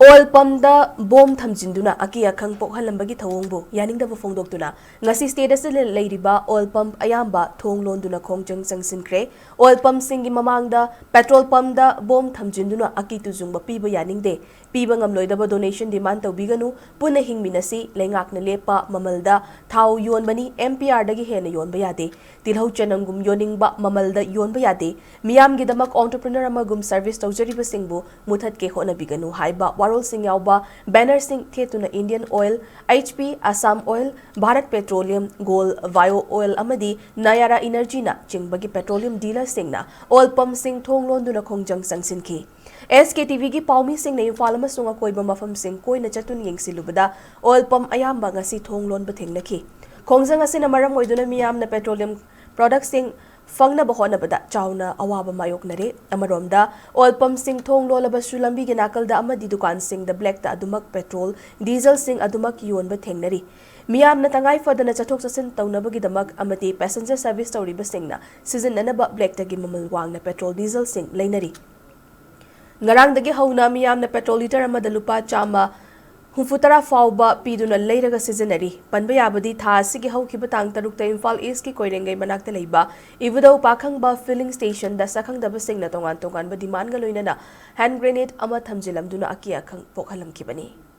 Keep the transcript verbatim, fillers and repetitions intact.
Oil ꯄꯝꯗ bomb ꯊꯝꯖꯤꯟꯗꯨꯅ ꯑꯀꯤ ꯑꯈꯪ ꯄꯣꯛꯍꯜꯂꯝꯕꯒꯤ ꯊꯧꯑꯣꯡꯕꯨ ꯌꯥꯅꯤꯡꯗꯕ ꯐꯣꯡꯗꯣꯛꯇꯨꯅ ꯉꯁꯤ ꯁ꯭ꯇꯦꯠ ꯑꯁꯤꯗ ꯂꯩꯔꯤꯕ ꯑꯣꯏꯜ ꯄꯝ ꯑꯌꯥꯝꯕ ꯊꯣꯡ ꯂꯣꯟꯗꯨꯅ ꯈꯣꯡꯖꯪ ꯆꯪꯁꯤꯟꯈ꯭ꯔꯦ꯫ ꯑꯣꯏꯜ ꯄꯝꯁꯤꯡꯒꯤ ꯃꯃꯥꯡꯗ ꯄꯦꯇ꯭ꯔꯣꯜ ꯄꯝꯗ ꯕꯣꯝ ꯊꯝꯖꯤꯟꯗꯨꯅ ꯑꯀꯤ ꯇꯨꯖꯨꯡꯕ ꯄꯤꯕ ꯌꯥꯅꯤꯡꯗꯦ, ꯄꯤꯕ ꯉꯝꯂꯣꯏꯗꯕ ꯗꯣꯅꯦꯁꯟ ꯗꯤꯃꯥꯟ ꯇꯧꯕꯤꯒꯅꯨ, ꯄꯨꯟꯅ ꯍꯤꯡꯃꯤꯟꯅꯁꯤ, ꯂꯩꯉꯥꯛꯅ ꯂꯦꯞꯄ ꯃꯃꯜꯗ ꯊꯥꯎ ꯌꯣꯟꯕꯅꯤ, ꯑꯦꯝ ꯄꯤ ꯑꯥꯔꯗꯒꯤ ꯍꯦꯟꯅ ꯌꯣꯟꯕ ꯌꯥꯗꯦ, ꯇꯤꯜꯍꯧ ꯆꯅꯝꯒꯨꯝ ꯌꯣꯟꯅꯤꯡꯕ ꯃꯃꯜꯗ ꯌꯣꯟꯕ ꯌꯥꯗꯦ, ꯃꯤꯌꯥꯝꯒꯤꯗꯃꯛ ꯑꯣꯟꯇꯔꯄ꯭ꯔꯤꯅꯔ ꯑꯃꯒꯨꯝ ꯁꯔꯚꯤꯁ ꯇꯧꯖꯔꯤꯕꯁꯤꯡꯕꯨ ꯃꯨꯊꯠꯀꯦ ꯍꯣꯠꯅꯕꯤꯒꯅꯨ ꯍꯥꯏꯕ ꯋꯥꯔꯣꯜꯁꯤꯡ ꯌꯥꯎꯕ ꯕꯦꯅꯔꯁꯤꯡ ꯊꯦꯠꯇꯨꯅ Indian oil, H P, Assam oil, Bharat petroleum, ꯒꯣꯜ ꯕꯥꯏꯑꯣ ꯑꯣꯏꯜ ꯑꯃꯗꯤ ꯅꯌꯥꯔꯥ ꯏꯅꯔꯖꯤꯅ ꯆꯤꯡꯕꯒꯤ ꯄꯦꯇ꯭ꯔꯣꯂꯤꯌꯝ ꯗꯤꯂꯔꯁꯤꯡꯅ ꯑꯣꯏꯜ ꯄꯝꯁꯤꯡ ꯊꯣꯡ ꯂꯣꯟꯗꯨꯅ ꯈꯣꯡꯖꯪ ꯆꯪꯁꯤꯟꯈꯤ꯫ ꯑꯦꯁ ꯀꯦ ꯇꯤ ꯚꯤꯒꯤ ꯄꯥꯎꯃꯤꯁꯤꯡꯅ ꯏꯝꯐꯥꯜ ꯑꯃꯁꯨꯡ ꯑꯀꯣꯏꯕ ꯃꯐꯝꯁꯤꯡ ꯀꯣꯏꯅ ꯆꯠꯇꯨꯅ ꯌꯦꯡꯁꯤꯜꯂꯨꯕꯗ ꯑꯣꯏꯜ ꯄꯝ ꯑꯌꯥꯝꯕ ꯉꯁꯤ ꯊꯣꯡ ꯂꯣꯟꯕ ꯊꯦꯡꯅꯈꯤ꯫ ꯈꯣꯡꯖꯪ ꯑꯁꯤꯅ ꯃꯔꯝ ꯑꯣꯏꯗꯨꯅ ꯃꯤꯌꯥꯝꯅ ꯄꯦꯇ꯭ꯔꯣꯂꯤꯌꯝ ꯄ꯭ꯔꯣꯗꯛꯁꯤꯡ ꯐꯪꯅꯕ ꯍꯣꯠꯅꯕꯗ ꯆꯥꯎꯅ ꯑꯋꯥꯕ ꯃꯥꯌꯣꯛꯅꯔꯦ꯫ ꯑꯃꯔꯣꯝꯗ, ꯑꯣꯏꯜ ꯄꯝꯁꯤꯡ ꯊꯣꯡ ꯂꯣꯜꯂꯕꯁꯨ ꯂꯝꯕꯤꯒꯤ ꯅꯥꯀꯜꯗ ꯑꯃꯗꯤ ꯗꯨꯀꯥꯟꯁꯤꯡꯗ ꯕ꯭ꯂꯦꯛꯇ ꯑꯗꯨꯃꯛ ꯄꯦꯇ꯭ꯔꯣꯜ, ꯗꯤꯖꯜꯁꯤꯡ ꯑꯗꯨꯃꯛ ꯌꯣꯟꯕ ꯊꯦꯡꯅꯔꯤ꯫ ꯃꯤꯌꯥꯝꯅ ꯇꯉꯥꯏ ꯐꯗꯅ ꯆꯠꯊꯣꯛ ꯆꯠꯁꯤꯟ ꯇꯧꯅꯕꯒꯤꯗꯃꯛ ꯑꯃꯗꯤ ꯄꯦꯁꯦꯟꯖꯔ ꯁꯔꯚꯤꯁ ꯇꯧꯔꯤꯕꯁꯤꯡꯅ ꯁꯤꯖꯤꯟꯅꯅꯕ ꯕ꯭ꯂꯦꯛꯇꯒꯤ ꯃꯃꯜ ꯋꯥꯡꯅ ꯄꯦꯇ꯭ꯔꯣꯜ, ꯗꯤꯖꯜꯁꯤꯡ ꯂꯩꯅꯔꯤ꯫ ꯉꯔꯥꯡꯗꯒꯤ ꯍꯧꯅ ꯃꯤꯌꯥꯝꯅ ꯄꯦꯇ꯭ꯔꯣꯜ ꯂꯤꯇꯔ ꯑꯃꯗ ꯂꯨꯄꯥ ꯆꯥꯝꯃ ꯍꯨꯝꯐꯨꯇꯔꯥ ꯐꯥꯎꯕ ꯄꯤꯗꯨꯅ ꯂꯩꯔꯒ ꯁꯤꯖꯤꯟꯅꯔꯤ꯫ ꯄꯟꯕ ꯌꯥꯕꯗꯤ, ꯊꯥ ꯑꯁꯤꯒꯤ ꯍꯧꯈꯤꯕ ꯇꯥꯡ ꯇꯔꯨꯛꯇ ꯏꯝꯐꯥꯜ ꯏꯁꯀꯤ ꯀꯣꯏꯔꯦꯡꯒꯩ ꯃꯅꯥꯛꯇ ꯂꯩꯕ ꯏꯕꯨꯙꯧ ꯄꯥꯈꯪꯕ ꯐꯤꯂꯤꯡ ꯁ꯭ꯇꯦꯁꯟꯗ ꯁꯛꯈꯪꯗꯕꯁꯤꯡꯅ ꯇꯣꯉꯥꯟ ꯇꯣꯉꯥꯟꯕ ꯗꯤꯃꯥꯟꯒ ꯂꯣꯏꯅꯅ ꯍꯦꯟ ꯒ꯭ꯔꯦꯅꯦꯗ ꯑꯃ ꯊꯝꯖꯤꯜꯂꯝꯗꯨꯅ ꯑꯀꯤ ꯑꯈꯪ ꯄꯣꯛꯍꯜꯂꯝꯈꯤꯕꯅꯤ꯫